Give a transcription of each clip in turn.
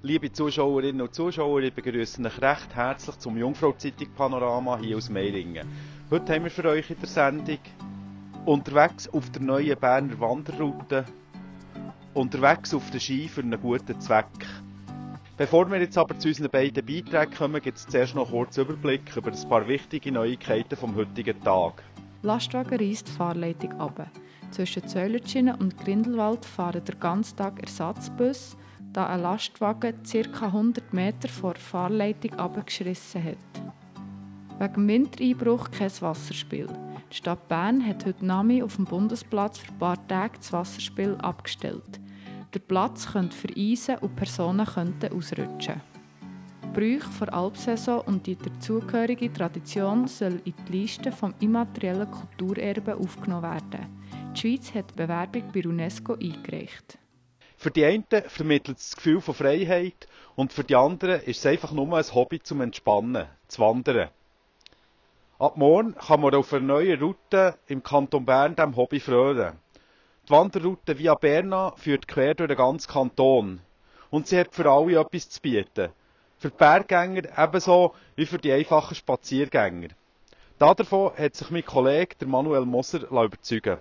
Liebe Zuschauerinnen und Zuschauer, ich begrüße euch recht herzlich zum Jungfrau-Zeitung Panorama hier aus Meiringen. Heute haben wir für euch in der Sendung «Unterwegs auf der neuen Berner Wanderroute», «Unterwegs auf den Ski für einen guten Zweck». Bevor wir jetzt aber zu unseren beiden Beiträgen kommen, gibt es zuerst noch einen kurzen Überblick über ein paar wichtige Neuigkeiten vom heutigen Tag. Lastwagen reisst die Fahrleitung runter. Zwischen Zöllernschinen und Grindelwald fahren den ganzen Tag Ersatzbus, da ein Lastwagen ca. 100 Meter vor der Fahrleitung runtergeschissen hat. Wegen dem Wintereinbruch kein Wasserspiel. Die Stadt Bern hat heute Nachmittag auf dem Bundesplatz für ein paar Tage das Wasserspiel abgestellt. Der Platz könnte vereisen und Personen könnten ausrutschen. Die Bräuche der Alpsaison und die dazugehörige Tradition soll in die Liste des immateriellen Kulturerbe aufgenommen werden. Die Schweiz hat die Bewerbung bei UNESCO eingereicht. Für die einen vermittelt es das Gefühl von Freiheit und für die anderen ist es einfach nur ein Hobby zum Entspannen, zu wandern. Ab morgen kann man auf einer neuen Route im Kanton Bern diesem Hobby frönen. Die Wanderroute Via Berna führt quer durch den ganzen Kanton und sie hat für alle etwas zu bieten. Für die Berggänger ebenso wie für die einfachen Spaziergänger. Davon hat sich mein Kollege der Manuel Moser überzeugen.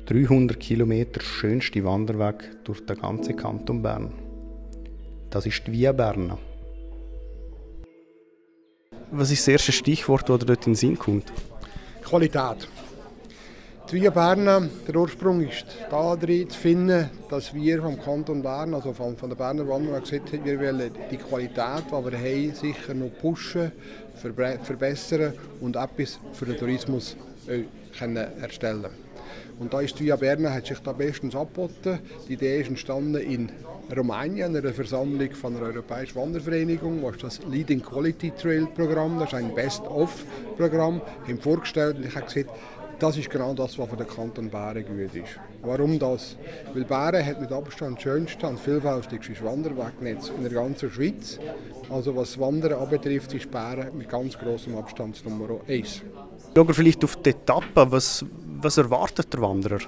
...300 Kilometer schönste Wanderweg durch den ganzen Kanton Bern. Das ist die Via Berna. Was ist das erste Stichwort, das dort in den Sinn kommt? Qualität. Die Via Berna, der Ursprung ist darin zu finden, dass wir vom Kanton Bern, also von der Berner Wanderung gesagt haben, wir wollen die Qualität, die wir haben, sicher noch pushen, verbessern und etwas für den Tourismus erstellen. Und da ist die Via Berna hat sich da bestens angeboten. Die Idee ist entstanden in Rumänien, einer Versammlung von der Europäischen Wandervereinigung, das ist das Leading Quality Trail Programm, das ist ein Best-of-Programm, haben vorgestellt und ich habe gesagt, das ist genau das, was für den Kanton Bern gut ist. Warum das? Weil Bern hat mit Abstand das schönste und vielfältigste Wanderwegnetz in der ganzen Schweiz. Also was Wandern anbetrifft, ist Bern mit ganz grossem Abstand Nummer 1. Schauen wir vielleicht auf die Etappe. Was erwartet der Wanderer?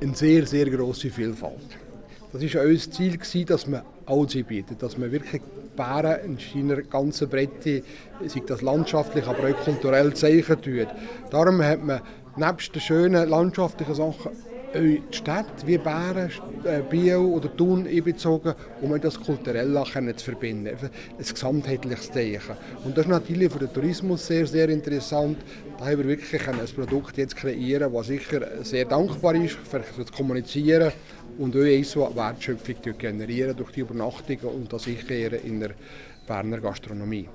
Eine sehr, sehr grosse Vielfalt. Das war auch das Ziel, dass man alles bietet, dass man wirklich Bären in seiner ganzen Breite, sei das landschaftlich, aber auch kulturell zeigen tut. Darum hat man nebst den schönen landschaftlichen Sachen die Städte wie Bären, Biel oder Thun einbezogen, um das kulturell zu verbinden. Ein gesamtheitliches Zeichen. Und das ist natürlich für den Tourismus sehr, sehr interessant. Da haben wir wirklich ein Produkt jetzt kreieren, das sicher sehr dankbar ist, für das Kommunizieren und auch so eine Wertschöpfung generieren durch die Übernachtungen und das sicher in der Berner Gastronomie.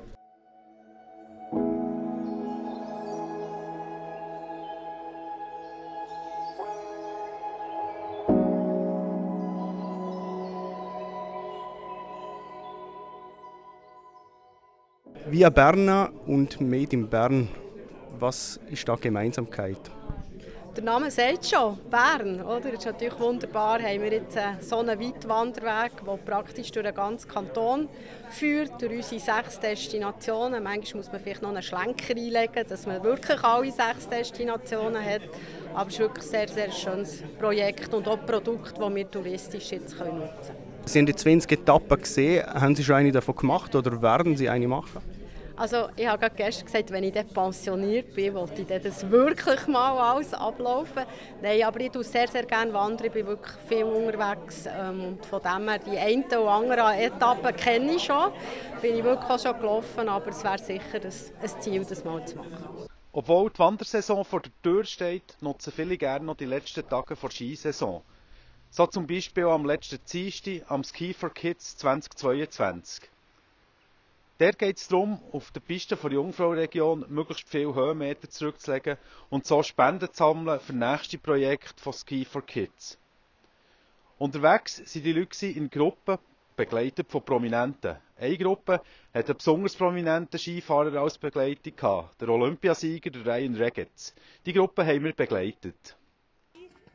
Via Berna und Made in Bern. Was ist da die Gemeinsamkeit? Der Name sagt schon, Bern. Oder? Das ist natürlich wunderbar, haben wir jetzt so einen Weitwanderweg, der praktisch durch den ganzen Kanton führt, durch unsere 6 Destinationen. Manchmal muss man vielleicht noch einen Schlenker einlegen, dass man wirklich alle 6 Destinationen hat. Aber es ist wirklich ein sehr, sehr schönes Projekt und auch ein Produkt, das wir touristisch jetzt nutzen können. Sie haben die 20 Etappen gesehen. Haben Sie schon eine davon gemacht oder werden Sie eine machen? Also, ich habe gerade gestern gesagt, wenn ich dann pensioniert bin, wollte ich das wirklich mal alles ablaufen. Nein, aber ich tue sehr, sehr gerne wandern. Ich bin wirklich viel unterwegs. Und von dem her, die einen und anderen Etappen kenne ich schon. Bin ich wirklich auch schon gelaufen, aber es wäre sicher ein Ziel, das mal zu machen. Obwohl die Wandersaison vor der Tür steht, nutzen viele gerne noch die letzten Tage der Skisaison. So zum Beispiel am letzten Dienstag am Ski for Kids 2022. Dort geht es darum, auf der Piste der Jungfrau-Region möglichst viele Höhenmeter zurückzulegen und so Spenden zu sammeln für das nächste Projekt von Ski for Kids. Unterwegs waren die Leute in Gruppen, begleitet von Prominenten. Eine Gruppe hat einen besonders prominenten Skifahrer als Begleitung gehabt, der Olympiasieger Ryan Regetz. Die Gruppe haben wir begleitet.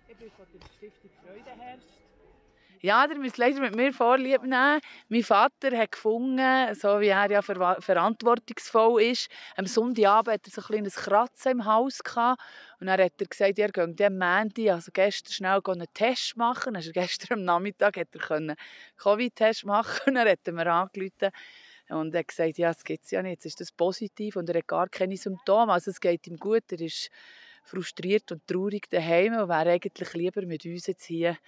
Ich bin von der Stiftung Freudeherst. Ja, ihr müsst leider mit mir Vorlieb nehmen. Mein Vater hat gefunden, so wie er ja verantwortungsvoll ist, am Sonntagabend hatte er so ein kleines Kratzen im Haus gehabt. Und dann hat er gesagt, er gehe am Montag, also gestern schnell einen Test machen. Dann gestern am Nachmittag einen Covid-Test machen. Und dann hat er mir angerufen und er hat gesagt, ja, das gibt es ja nicht, jetzt ist das positiv und er hat gar keine Symptome. Also es geht ihm gut, er ist frustriert und traurig daheim und wäre eigentlich lieber mit uns jetzt hier.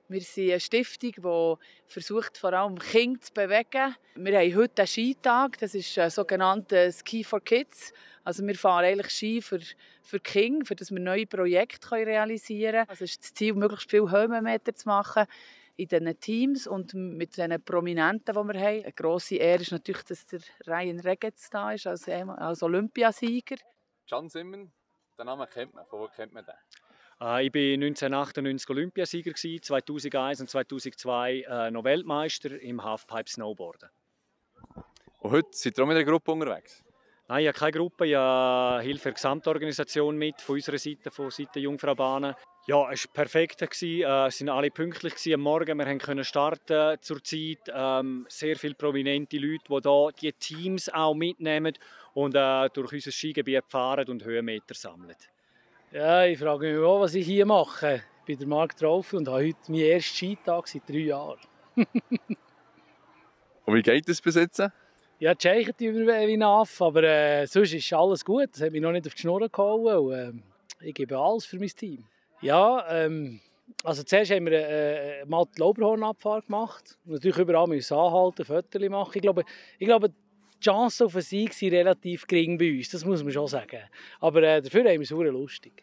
Wir sind eine Stiftung, die versucht, vor allem Kinder zu bewegen. Wir haben heute einen Skitag, das ist ein sogenannter Ski for Kids. Also wir fahren eigentlich Ski für Kinder, für dass wir neue Projekte realisieren können. Also ist das Ziel, möglichst viele Höhenmeter zu machen in diesen Teams und mit den Prominenten, die wir haben. Eine grosse Ehre ist natürlich, dass der Ryan Regetz da ist, als Olympiasieger. Can Simmen, den Namen kennt man. Von wo kennt man den? Ich war 1998 Olympiasieger, 2001 und 2002 noch Weltmeister im Halfpipe Snowboarden. Und heute seid ihr auch mit einer Gruppe unterwegs? Nein, ich habe keine Gruppe, ich habe Hilfe der Gesamtorganisation mit, von unserer Seite, von Seite Jungfrau Bahnen. Ja, es war perfekt, es waren alle pünktlich am Morgen, wir konnten starten zur Zeit. Sehr viele prominente Leute, die hier die Teams auch mitnehmen und durch unser Skigebiet fahren und Höhenmeter sammeln. Ja, ich frage mich auch, was ich hier mache. Ich bin der Marc Traufer und habe heute meinen ersten Skitag seit 3 Jahren. Und wie geht es bis jetzt? Ja, die scheichen über wie Aff, aber sonst ist alles gut. Das hat mich noch nicht auf die Schnur gehauen. Und, ich gebe alles für mein Team. Ja, also zuerst haben wir mal die Lauberhornabfahrt gemacht. Natürlich überall müssen anhalten, Fotos machen. Ich glaube, die Chancen auf einen Sieg sind relativ gering bei uns, das muss man schon sagen. Aber dafür haben wir es sehr lustig.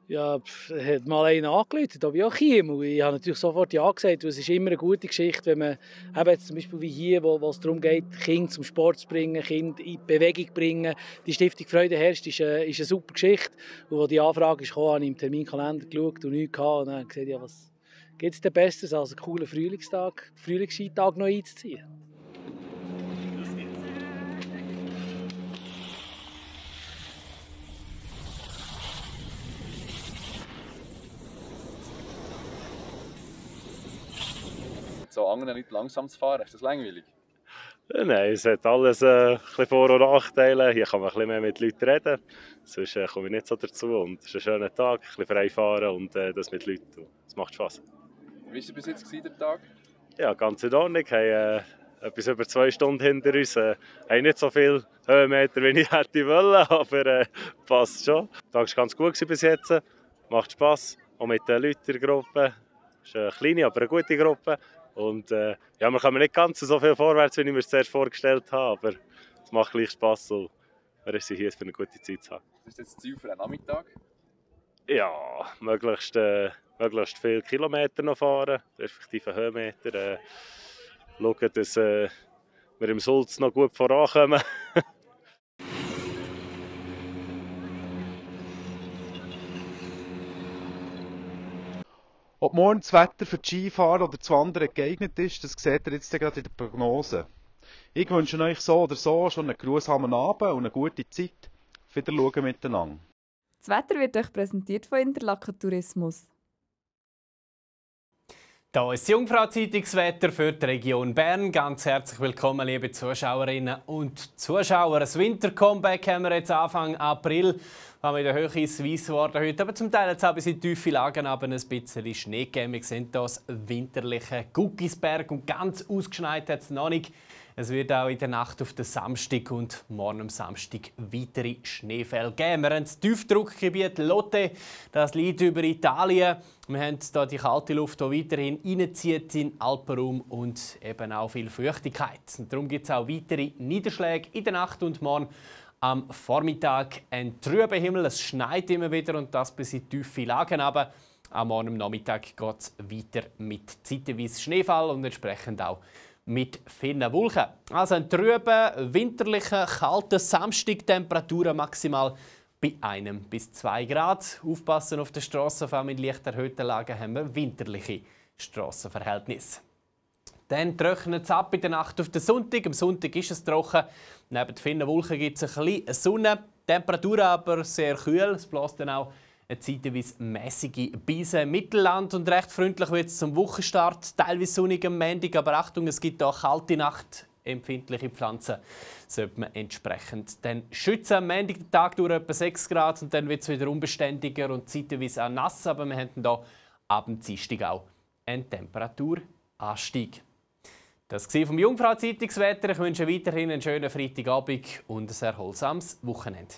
Ja, hat mal einen angerufen, ob ich auch käme. Und ich habe natürlich sofort ja gesagt. Es ist immer eine gute Geschichte, wenn man eben jetzt zum Beispiel wie hier, wo es darum geht, Kinder zum Sport zu bringen, Kinder in Bewegung zu bringen. Die Stiftung Freude herrscht ist eine super Geschichte. Und als die Anfrage kam, habe ich im Terminkalender geschaut und nichts gehabt. Und dann habe ich gesagt, ja, was gibt es denn Besseres, als einen coolen Frühlingsskitag noch einzuziehen? So anderen Leuten langsam zu fahren, ist das langweilig? Nein, es hat alles ein bisschen Vor- und Nachteile. Hier kann man ein bisschen mehr mit Leuten reden. Sonst komme ich nicht so dazu. Und es ist ein schöner Tag, ein bisschen frei fahren und das mit Leuten. Es macht Spass. Wie war bis jetzt der Tag? Ja, ganz in Ordnung. Wir haben etwas über 2 Stunden hinter uns. Haben nicht so viele Höhenmeter, wie ich hätte wollen, aber passt schon. Der Tag war ganz gut bis jetzt. Macht Spass. Auch mit den Leuten in der Gruppe. Es ist eine kleine, aber eine gute Gruppe. Und ja, wir kommen nicht ganz so viel vorwärts, wie ich mir es zuerst vorgestellt habe, aber es macht gleich Spass und wir sind hier für eine gute Zeit zu haben. Was ist jetzt das Ziel für den Nachmittag? Ja, möglichst viele Kilometer noch fahren, respektive Höhenmeter. Schauen, dass wir im Sulz noch gut vorankommen. Ob morgen das Wetter für die Skifahren oder das Wandern geeignet ist, das seht ihr jetzt gerade in der Prognose. Ich wünsche euch so oder so schon einen grusamen Abend und eine gute Zeit. Wieder schauen miteinander. Das Wetter wird euch präsentiert von Interlaken Tourismus. Hier ist das Jungfrau-Zeitungswetter für die Region Bern. Ganz herzlich willkommen, liebe Zuschauerinnen und Zuschauer. Ein Winter-Comeback haben wir jetzt Anfang April. Wir in der Höhe ist weiss geworden heute, aber zum Teil jetzt auch bis in tiefe Lagen aber ein bisschen Schnee gegeben. Wir sehen hier das winterliche Guckisberg und ganz ausgeschneit hat es noch nicht. Es wird auch in der Nacht auf den Samstag und morgen am Samstag weitere Schneefälle geben. Wir haben das Tiefdruckgebiet Lotte, das liegt über Italien. Wir haben hier die kalte Luft, die weiterhin reinzieht in den Alpenraum und eben auch viel Feuchtigkeit. Und darum gibt es auch weitere Niederschläge in der Nacht und morgen. Am Vormittag ein trüber Himmel, es schneit immer wieder und das bis in tiefe Lagen. Aber am Morgen am Nachmittag geht es weiter mit zeitweise Schneefall und entsprechend auch mit vielen Wolken. Also ein trüber, winterlicher, kalter Samstag, Temperaturen maximal bei 1 bis 2 Grad. Aufpassen auf der Straße, vor allem in leicht erhöhten Lagen haben wir winterliche Strassenverhältnisse. Dann trocknet es ab in der Nacht auf den Sonntag. Am Sonntag ist es trocken. Neben den vielen Wolken gibt es ein bisschen Sonne. Die Temperatur aber sehr kühl. Es bläst dann auch Eine zeitweise mäßige Beise im Mittelland und recht freundlich wird es zum Wochenstart. Teilweise sonnig am Montag, aber Achtung, es gibt auch kalte Nacht. Empfindliche Pflanzen sollte man entsprechend dann schützen. Am Montag den Tag durch etwa 6 Grad und dann wird es wieder unbeständiger und zeitweise auch nass. Aber wir haben hier ab dem Dienstag auch einen Temperaturanstieg. Das war vom Jungfrau Zeitungswetter. Ich wünsche weiterhin einen schönen Freitagabend und ein erholsames Wochenende.